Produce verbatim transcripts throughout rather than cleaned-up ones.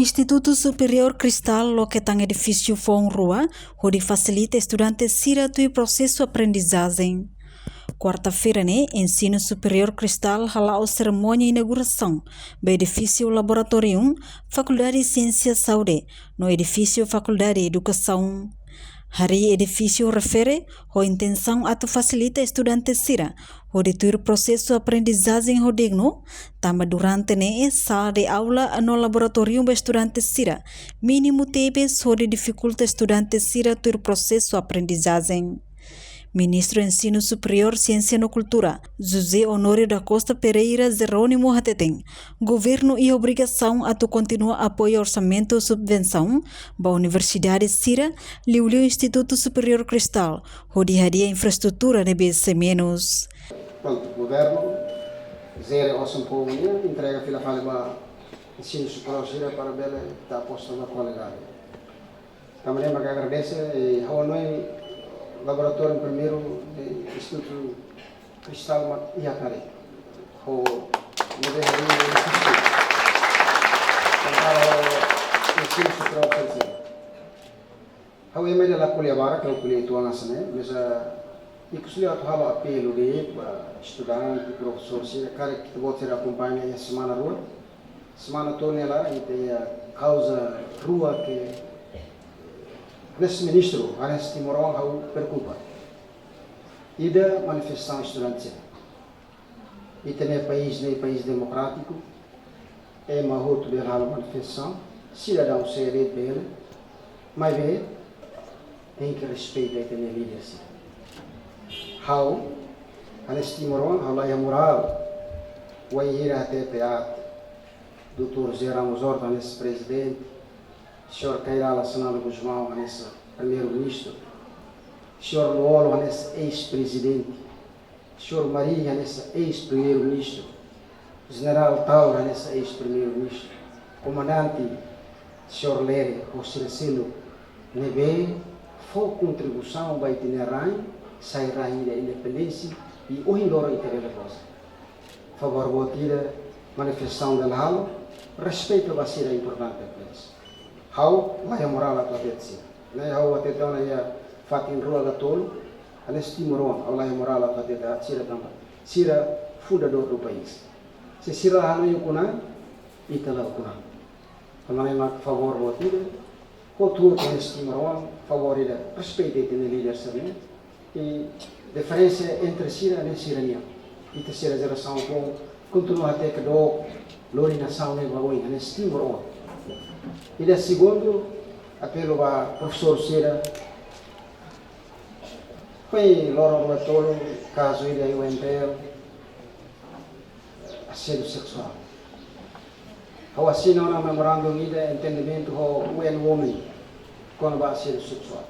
Institutu Superiór Cristal loke tan edifísiu foun rua, hodi fasilita estudante sira tuir prosesu aprendizajen. Kuarta-feira ne'e, Ensinu Superiór Cristal hala'o serimónia inaugurasaun ba edifísiu laboratóriu Fakuldade Siénsia Saúde, no edifísiu Fakuldade Edukasaun. Harii edifísiu refere ho intensaun atu fasilita estudante sira hodi tuir prosesu aprendizajen ho dignu, tanba durante ne'e sala de aula no laboratóriu ba estudante sira mínimu tebes hodi difikulta estudante sira tuir prosesu aprendizajen. Ministru Ensinu Superiór, Siénsia no Kultura, José Honório da Costa Pereira Jerónimo hateten, governu iha obrigasaun atu kontinua apoiu orsamentu subvensaun ba universidade sira, liuliu Institutu Superiór Cristal, hodi hadi'a infraestrutura ne'ebé sei menus. Prontu, governu jere osan povu nian, entrega fila fali ba ensinu superiór sira para bele ita aposta ba kualidade. Tanba ne'e mak agradese, eh, ha'u hanoin laboratóriu primeiru, eh, Institutu Cristal mak iha karik. Ho ne'ebé harii edifísiu. Kompara ho ensinu superiór sira. Ha'u ema ida la ko'alia barak, ha'u ko'alia uitoan hanesan ne'e, mas, ah, ikus liu atu halo apelu de'it ba estudante, profesór sira, karik ita-boot sira akompaña iha semana rua. Semana tolu nia laran ita iha kauza rua ke hanesan ministru, hanesan timoroan ha'u preokupa. Ida manifestasaun estudante sira. Ita-nia país ne'e país demokrátiku, ema hotu bele halo manifestasaun, sidadaun sé de'it bele, maibé tenke respeita ita-nia líder sira. Ha'u, hanesan timoroan, ha'u la iha morál wainhira hatete aat, doutór José Ramos Horta hanesan prezidente, señór Kay Rala Xanana Gusmão hanesan primeiru-ministru, señór Lú-Olo hanesan eis-prezidente, señór Mari hanesan eis-primeiru-ministru, jenerál Taur hanesan eis-primeiru-ministru, komandante señór Lere, ho sira seluk ne'ebé fó kontribuisaun ba ita-nia rain, sai rain ida independente, i ohin loron ita bele goza. Favór boot ida, manifestasaun dala halo, respeita ba sira importante please. Ha'u la iha morál atu hatete sira. Ne'e ha'u hatete ona iha fatin rua ka tolu, hanesan timoroan, ha'u la iha morál atu hatete sira tanba sira fundadór do país. Se sira la hanoin ukun an, ita la ukun an. Tanba ne'e mak favór boot ida, hotu-hotu hanesan timoroan, favór ida, respeita ita-nia líder sira-ne'e. I diferensa entre sira ne'e sira-nian. Ita sira jerasaun foun kontinua hateke dook, lori nasaun ne'e ba oin, hanesan timoroan. Ida segundu, apelu ba profesór sira. Foin loron rua tolu, kazu ida iha U N T L, asédiu seksuál. Ha'u asina ona memorandu ida entendimentu ho U N Women kona-ba asédiu seksuál.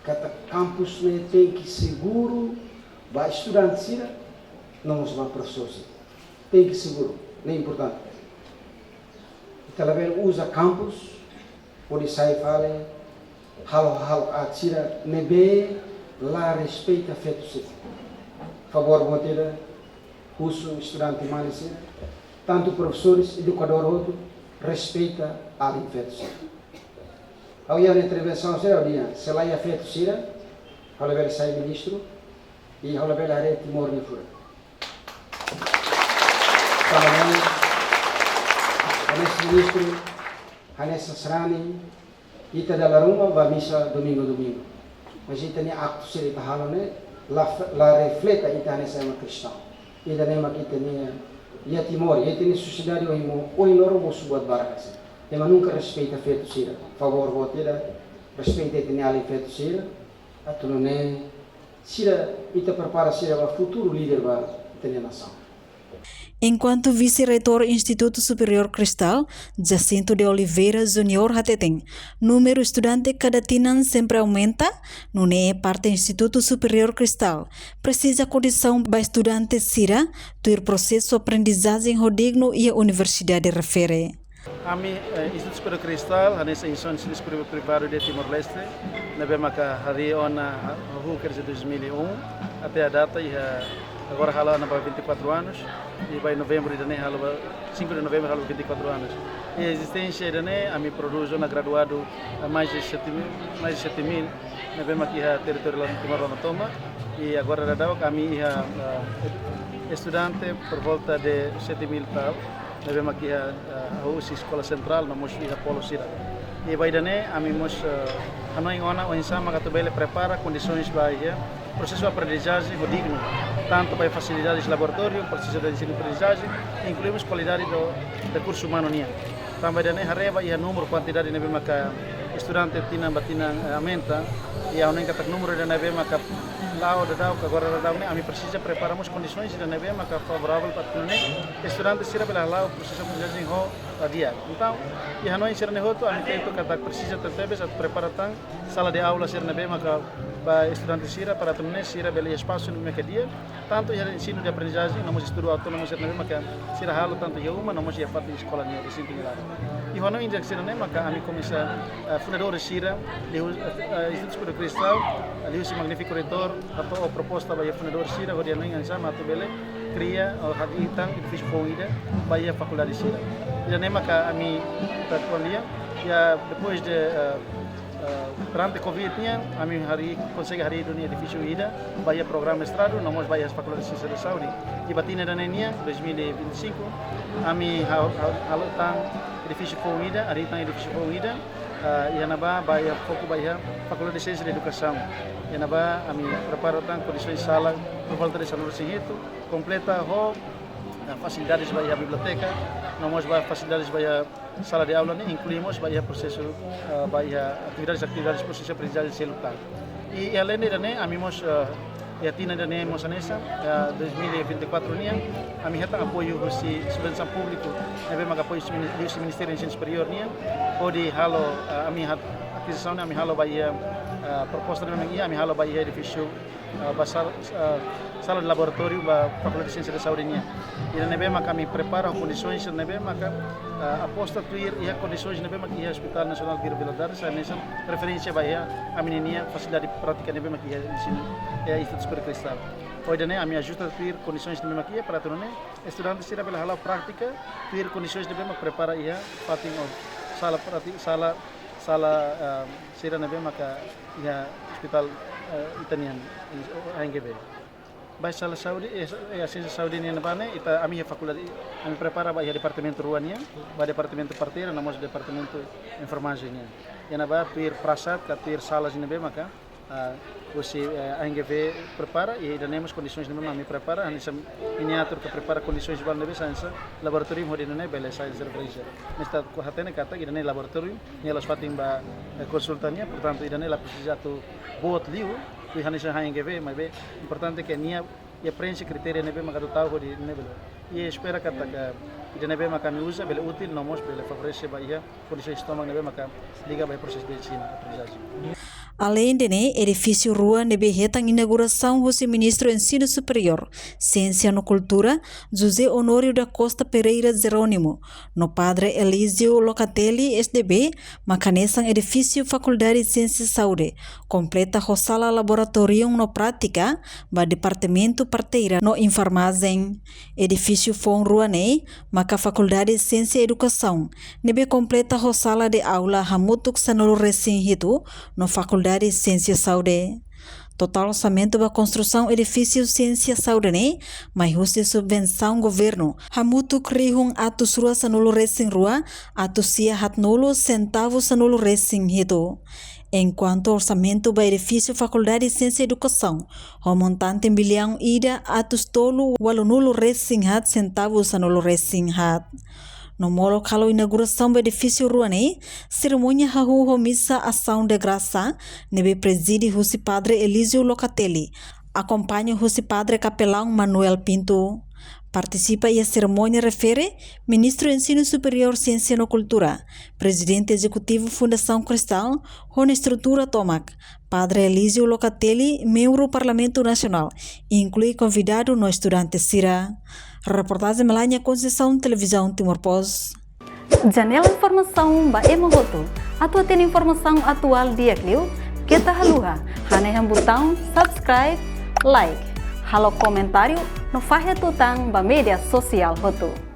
Katak kampus ne'e tenke seguru ba estudante sira, no mós ba profesór sira. Tenke seguru, ne'e importante. Ita labele uza kampus hodi sai fali halo hahalok aat sira ne'ebé la respeita feto sira. Favór boot ida, husu estudante mane sira, tantu profesores, edukadór hotu, respeita alin feto sira. Ha'u iha ha'u-nia intervensaun sira, ha'u dehan, se la iha feto sira, ha'u labele sai ministru, i ha'u labele haree Timor nia furak. Tanba ne'e, hanesan ministru, hanesan sarani, ita dala ruma bá misa domingu-domingu. Mas ita-nia aktu sira ita halo ne'e, la, la refleta ita hanesan ema kristaun. Ida-ne'e mak ita-nia, iha Timor, iha ita-nia sosiedade ohin mo, ohin loron mosu buat barak hanesan. Ema nunka respeita feto sira. Favór boot ida, respeita ita-nia alin feto sira. Atu nune'e, sira, ita prepara sira ba futuru líder ba ita-nia nasaun. Enkuantu Vise-Reitór Institutu Superiór Cristal, Jacinto de Oliveira Júnior hateten, númeru estudante kada tinan sempre aumenta, nune'e parte Institutu Superiór Cristal presiza kondisaun ba estudante sira tuir prosesu aprendizajen ho dignu iha universidade refere. Ami, eh, Institutu Superiór Cristal, hanesan instituisaun sira privadu de Timor-Leste, ne'ebé maka harii ona ha-, hahú kerja dois mil e um, até a data iha Agora halo ona ba vinte e quatro anos, e ba novembro ida-ne'e halo ba, cinco de novembro halo vinte e quatro anos. E ezisténsia ida-ne'e, ami prodús ona graduadu, ah, mais de sete mil, mais de sete mil, ne'ebé mak iha territóriu Timor-Leste tomak, e agora daudaun ami iha, ah, estudante por volta de sete mil tal, ne'ebé mak iha, ah, husi eskola sentrál, no mós iha polo sira. E ba ida-ne'e, ami mós, ah, hanoin ona oinsá mak atu bele prepara kondisoens ba iha prosesu aprendizajen ho dignu, tantu ba fasilidades laboratóriu, prosesu de ensinu aprendizajen, inklui mós kualidade do rekursu umanu nian. Tanba ida-ne'e haree ba iha númeru, kuantidade ne'ebé maka estudante tinan ba tinan, eh, aumenta, i ha'u hanoin katak númeru ida ne'ebé maka la'o daudaun, agora daudaun ne'e, ami presiza prepara mós kondisoens ida ne'ebé maka favoravel para atu nune'e estudante sira bele hala'o prosesu aprendizajen ho, ah, di'ak. Entaun, iha hanoin sira-ne'e hotu, ami tenke katak presiza tebetebes atu prepara tan sala de aula sira ne'ebé maka ba estudante sira para atu nune'e sira bele iha espasu ne'ebé maka di'ak, tantu iha ensinu de aprendizajen, no mós estudu autónomu sira ne'ebé maka sira halo tantu iha uma, no mós iha fatin eskola nian, resintu nian. I hanoin ida sira-ne'e maka ami komesa, eh, fundadór sira, liuhusi, eh, Instituto Superior Cristal, liuhusi magnífiku reitór, hato'o proposta ba iha fundadór sira, hodi hanoin oinsá mak atu bele kria, eh, hadi'a tan edifísiu foun ida ba iha fakuldade sira. Ida-ne'e maka ami ita ko'alia, ya, depois de, eh, eh, durante covid nian, ami harii, konsege harii duni edifísiu ida ba iha programa mestradu, no mós ba iha Fakuldade de Siénsia de Saúde. I ba tinan ida-ne'e nian, dois mil e vinte e cinco, ami ha-, ha-, halo tan edifísiu foun ida, harii tan edifísiu foun ida, eh, iha ne'ebá ba iha foku ba iha Fakuldade de Siénsia de Edukasaun. Iha ne'ebá ami prepara tan kondisoens sala por volta de sanulu-resin-hitu, kompleta ho, eh, fasilidades ba iha biblioteka, no mós ba fasilidades ba iha sala de aula nian, inklui mós ba iha prosesu, eh, ba iha atividades, atividades prosesu aprendizajen seluk tan. I, i aleinde ida-ne'e, ami mós, eh, iha tinan ida-ne'e mós hanesan, eh, dois mil e vinte e quatro nian, ami hetan apoiu husi subvensaun públiku, ne'ebé maka apoiu husi mini-, husi Ministériu Ensinu Superiór nian, hodi halo, eh, ami hat-, akizisaun ne'e ami halo ba iha, eh, proposta ne'ebé mak iha, ami halo ba iha edifísiu, eh, ba sal-, eh, sala de laboratóriu ba Fakuldade de Siénsia de Saúde nian. Ida ne'ebé maka ami prepara kondisoens ne'ebé maka, eh, aposta tuir iha kondisoens ne'ebé maka iha Hospital Nasionál Guido Valadares, hanesan referénsia ba iha ami-ninia fasilidade prátika ne'ebé maka iha ensinu, iha Instituto Superior Cristal. Ho ida-ne'e ami ajusta tuir kondisoens ne'ebé maka iha para atu nune'e estudante sira bele hala'o prátika tuir kondisoens ne'ebé maka prepara iha fatin ou sala práti-, sala, sala, eh, sira ne'ebé maka iha hospital, eh, ita-nian, A N G V. Ba sala saúde, eh, eh, siénsia saúde nian ne'ebá ne'e, ita ami iha fakuldade, ami prepara ba iha departamentu rua nian, ba departamentu parteira, no mós departamentu enfermajen nian. Iha ne'ebá tuir prasat, ka tuir salas ne'ebé maka, ah, husi, eh, A N G V prepara, i ida-ne'e mós kondisoens ne'ebé ami prepara, hanesan miniatur ka prepara kondisoens balu ne'ebé hanesan laboratóriu hodi nune'e bele sai referénsia. Mas ita hatene katak ida-ne'e laboratóriu, nia la'ós fatin ba, eh, konsulta nian, portantu ida-ne'e la presiza atu boot liu, tuir hanesan A N G V, maibé importante ke nia, nia preenxe kritéria ne'ebé maka atu tau hodi nune'e bele. I espera katak ida ne'ebé maka ami uza bele útil, no mós bele favorese ba iha kondisoens tomak ne'ebé maka liga ba prosesu de ensinu aprendizajen. Aleinde ne'e, edifísiu rua ne'ebé hetan inaugurasaun husi Ministru Ensinu Superiór, Siénsia no Kultura, José Honório da Costa Pereira Jerónimo, no Padre Elísio Locatelli, S D B, maka hanesan edifísiu Fakuldade Siénsia Saúde, kompleta ho sala laboratóriu no prátika ba departamentu parteira no enfermajen. Edifísiu foun rua ne'e maka Fakuldade Siénsia Edukasaun, ne'ebé kompleta ho sala de aula hamutuk sanulu-resin-hitu, no Fakuldade Siénsia Saúde. Totál orsamentu ba konstrusaun edifísiu Siénsia Saúde ne'e mai husi subvensaun governu hamutuk rihun atus rua sanulu-resin-rua, atus sia haatnulu sentavu sanulu-resin-hitu. Enkuantu orsamentu ba edifísiu Fakuldade Siénsia Edukasaun ho montante millaun ida atus tolu ualunulu-resin-haat sentavu sanulu-resin-haat. No molok halo inaugurasaun ba edifísiu rua ne'e, serimónia hahú ho misa asaun de grasa ne'ebé prezide husi Padre Elísio Locatelli, akompaña husi Padre Kapelaun Manuel Pinto. Partisipa iha serimónia refere Ministru Ensinu Superiór, Siénsia no Kultura, Prezidente Ezekutivu Fundasaun Cristal, ho nia estrutura tomak, Padre Elísio Locatelli, membru Parlamentu Nasionál, inklui konvidadu no estudante sira. Reportajen Melania Conceição, Televizaun Timor Post. Janela informasaun ba ema hotu. Atu hatene informasaun atuál di'ak liu, keta haluha hanehan butaun subscribe, like, halo komentáriu, No fahe tutan ba média sosiál hotu.